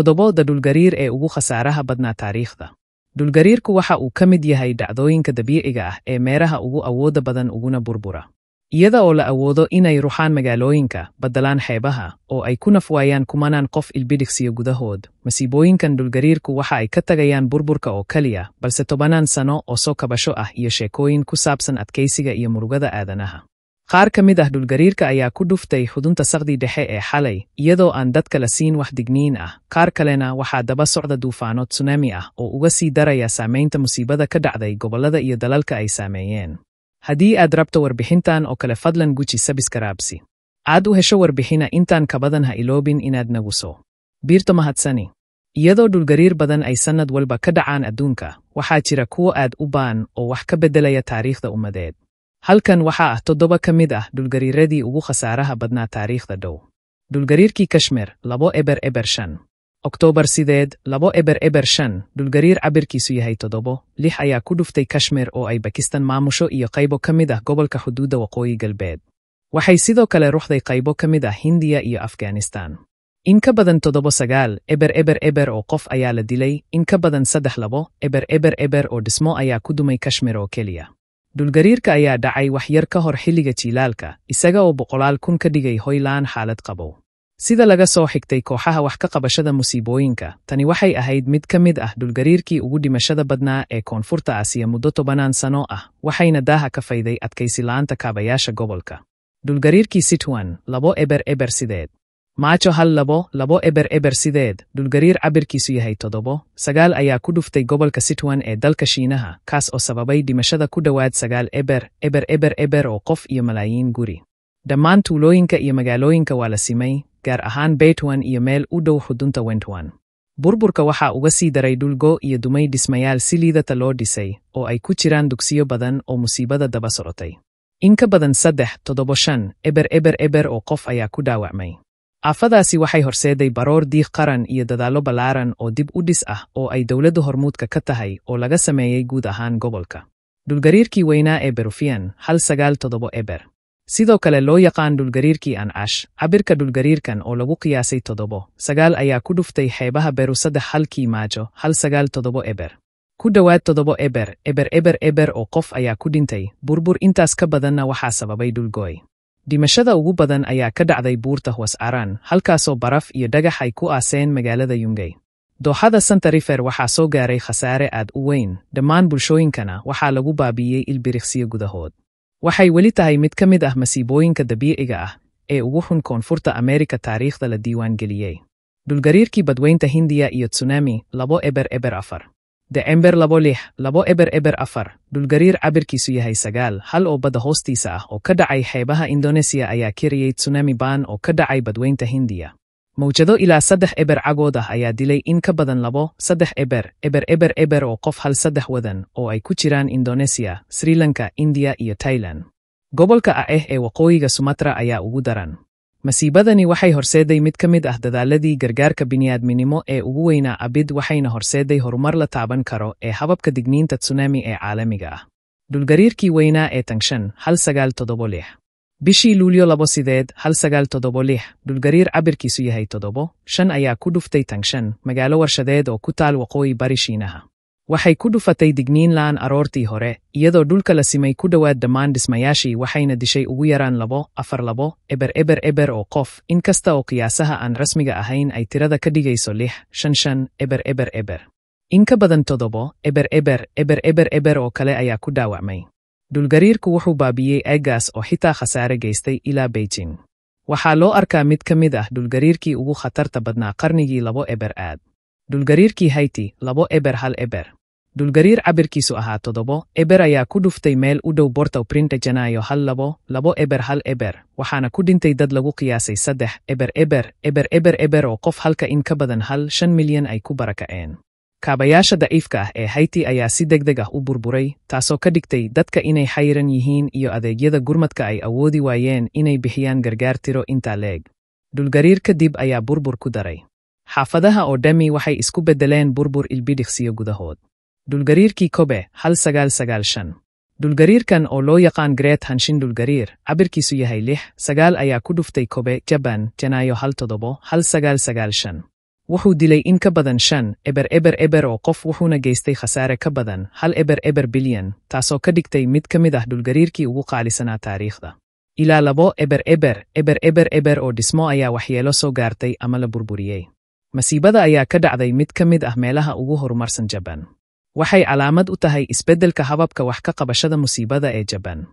Toddobada dhulgariir ee ugu khasaaraha badnaa taariikhda. Dhulgariirku waxa uu ka mid yahay dhacdooyinka dabiiciga ah ee meeraha ugu awoodda badan uguna burbura. Iyada oo la awoodo inay ruxaan magaalooyinka, baddalaan xeebaha, oo ay ku nafwaayaan kumanaan qof ilbidhiqsiyo gudahood, masiibooyinkan dhulgariirku waxa ay ka tagayaan burburka oo kaliya, balse tobanaan sano oo soo kabasho ah iyo sheekooyin ku saabsan adkaysiga iyo murugada aadanaha. Qaar ka mid ah dhulgariirka ayaa ku dhuftay xudunta saqdii dhexe ee xalay, iyadoo aan dadka la siin wax digniin ah, qaar kalena waxaa daba socda duufaano tsunami ah oo uga sii daraya saamaynta musiibada ka dhacday gobollada iyo dalalka ay saameeyeen. Haddii aad rabto warbixintan oo kale, fadlan guji subscribe-si aad u hesho warbixina intaan kabadan. Ha iloobin inaad nagu soo biirto. Mahadsani. Iyadoo dhulgariir badan ay sannad walba ka dhacaan adduunka, waxaa jira kuwo aad u baan oo wax ka beddelaya taariikhda ummadeed. Halkan waxaa ah toddoba ka mid ah dhulgariiradii ugu khasaaraha badnaa taariikhda dhow. Dhulgariirkii Kashmir, 2005, Oktoobar 8, 2005, dhulgariir cabirkiisu yahay 7.6 ayaa ku dhuftay Kashmir oo ay Bakistan maamusho iyo qaybo ka mid ah gobolka xuduudda waqooyi galbeed. Waxay sidoo kale ruxday qaybo ka mid ah Hindiya iyo Afghanistan. In ka badan 79,000 oo qof ayaa la dilay, in ka badan 32,000 oo dhismo ayaa ku dumay Kashmir oo keliya. Dhulgariirka ayaa dhacay wax yar ka hor xilliga jiilaalka, isaga oo boqolaal kun ka dhigay hoylaan xaalad qabow. Sida laga soo xigtay kooxaha wax ka qabashada musiibooyinka, tani waxay ahayd mid ka mid ah dhulgariirkii ugu dhimashada badnaa ee Koonfurta Aasiya muddo tobanaan sano ah, waxayna daaha ka fayday adkaysi la'aanta kaabayaasha gobolka. Dhulgariirkii Sichuan, 2008, Maajo 12, 2008, dhulgariir cabirkiisu yahay 7.9 ayaa ku dhuftay gobolka Sichuan ee dalka Shiinaha, kaas oo sababay dhimashada ku dhowaad 90,000 oo qof iyo malaayiin guri. Dhammaan tuulooyinka iyo magaalooyinka waa la simay, gaar ahaan Beitwan iyo meel u dhow xudunta Wentwan. Burburka waxaa uga sii daray dhulgo iyo dumay dhismayaal si liidata loo dhisay, oo ay ku jiraan dugsiyo badan oo musiibada daba socotay. In ka badan 375,000 oo qof ayaa ku dhaawacmay. Aafadaasi waxay horseeday baroor diiq qaran iyo dadaallo ballaaran oo dib u dhis ah oo ay dowladdu hormuudka ka tahay oo laga sameeyey guud ahaan gobolka. Dhulgariirkii weynaa ee Berufian, 1970, sidoo kale loo yaqaan dhulgariirkii Ancash, cabirka dhulgariirkan oo lagu qiyaasay 7.9 ayaa ku dhuftay xeebaha Beru 31-kii Maajo 1970. Ku dhowaad 70,000 oo qof ayaa ku dhintay, burbur intaas ka badanna waxaa sababay dhulgoy. Dhimashada ugu badan ayaa ka dhacday buurta Huascaran, halkaasoo baraf iyo dhagax ay ku aaseen magaalada Yungay. Dooxada Santa River waxaa soo gaaray khasaare aad u weyn, dhammaan bulshooyinkana waxaa lagu baabi'iyey ilbiriqsiyo gudahood. Waxay weli tahay mid ka mid ah masiibooyinka dabiiciga ah ee ugu xun Koonfurta Ameerika taariikhda la diiwaan geliyey. Dhulgariirkii badweynta Hindiya iyo tsunami, 2004, December 26, 2004, dhulgariir cabirkiisu yahay 9.1 oo badda hoostiisa ah oo ka dhacay xeebaha Indonesia ayaa kiriyey tsunami baan oo ka dhacay badweynta Hindiya. Mawjado ilaa 3.0 cagood ah ayaa dilay in ka badan 230,000 oo qof 3 wadan oo ay ku jiraan Indonesia, Sri Lanka, India iyo Thailand. Gobolka Aceh ee waqooyiga Sumatra ayaa ugu daran. Masiibadani waxay horseeday mid ka mid ah dadaaladii gargaarka bini'aadminimo ee ugu weynaa abid, waxayna horseeday horumar la taaban karo ee hababka digniinta tsunami ee caalamiga ah. Dhulgariirkii weynaa ee Tangshan, 1976, bishii Luulyo 28, 1976, dhulgariir cabirkiisu yahay 7.5 ayaa ku dhuftay Tangshan, magaalo warshadeed oo ku taal waqooyi bari Shiinaha. Waxay ku dhufatay digniin la'aan aroortii hore, iyadoo dhulka la simay ku dhowaad dhammaan dhismayaashii, waxayna dishay ugu yaraan 242,000 oo qof, inkasta oo qiyaasaha aan rasmiga ahayn ay tirada ka dhigayso 655,000. In ka badan 70,000 oo kale ayaa ku dhaawacmay. Dhulgariirku wuxuu baabiyey eegaas oo xitaa khasaare geystay ilaa Beijing. Waxaa loo arkaa mid ka mid ah dhulgariirkii ugu khatarta badnaa qarnigii 20aad. Dhulgariirkii Haiti, 2010, dhulgariir cabirkiisu ahaa 7.0 ayaa ku dhuftay meel u dhow Port-au-Prince Janaayo 12, 2010, waxaana ku dhintay dad lagu qiyaasay 30,000 oo qof, halka in ka badan 1.5 milyan ay ku barakaceen. Kaabayaasha daciifka ah ee Haiti ayaa si degdeg ah u burburay, taasoo ka dhigtay dadka inay xayiran yihiin iyo adeegyada gurmadka ay awoodi waayeen inay bixiyaan gargaar tiro intaa leeg. Dhulgariir kadib ayaa burbur ku daray. Xaafadaha oo dhammi waxay isku beddeleen burbur ilbidhiqsiyo gudahood. Dhulgariirkii Kobe, 1995, dhulgariirkan oo loo yaqaan Great Hanshin dhulgariir, cabirkiisu yahay 6.9 ayaa ku dhuftay Kobe, Jaban, Janaayo 17, 1995. Wuxuu dilay in ka badan 5000 oo qof wuxuuna geystay khasaare ka badan 100 bilyan, taasoo ka dhigtay mid ka mid ah dhulgariirkii ugu qaalisanaa taariikhda. Ilaa 200000 oo dhismo ayaa waxyeelo soo gaartay ama la burburiyey. Masiibada ayaa ka dhacday mid ka mid ah meelaha ugu horumarsan Jaban. Waxay calaamad u tahay isbeddelka hababka wax ka qabashada musiibada ee Jaban.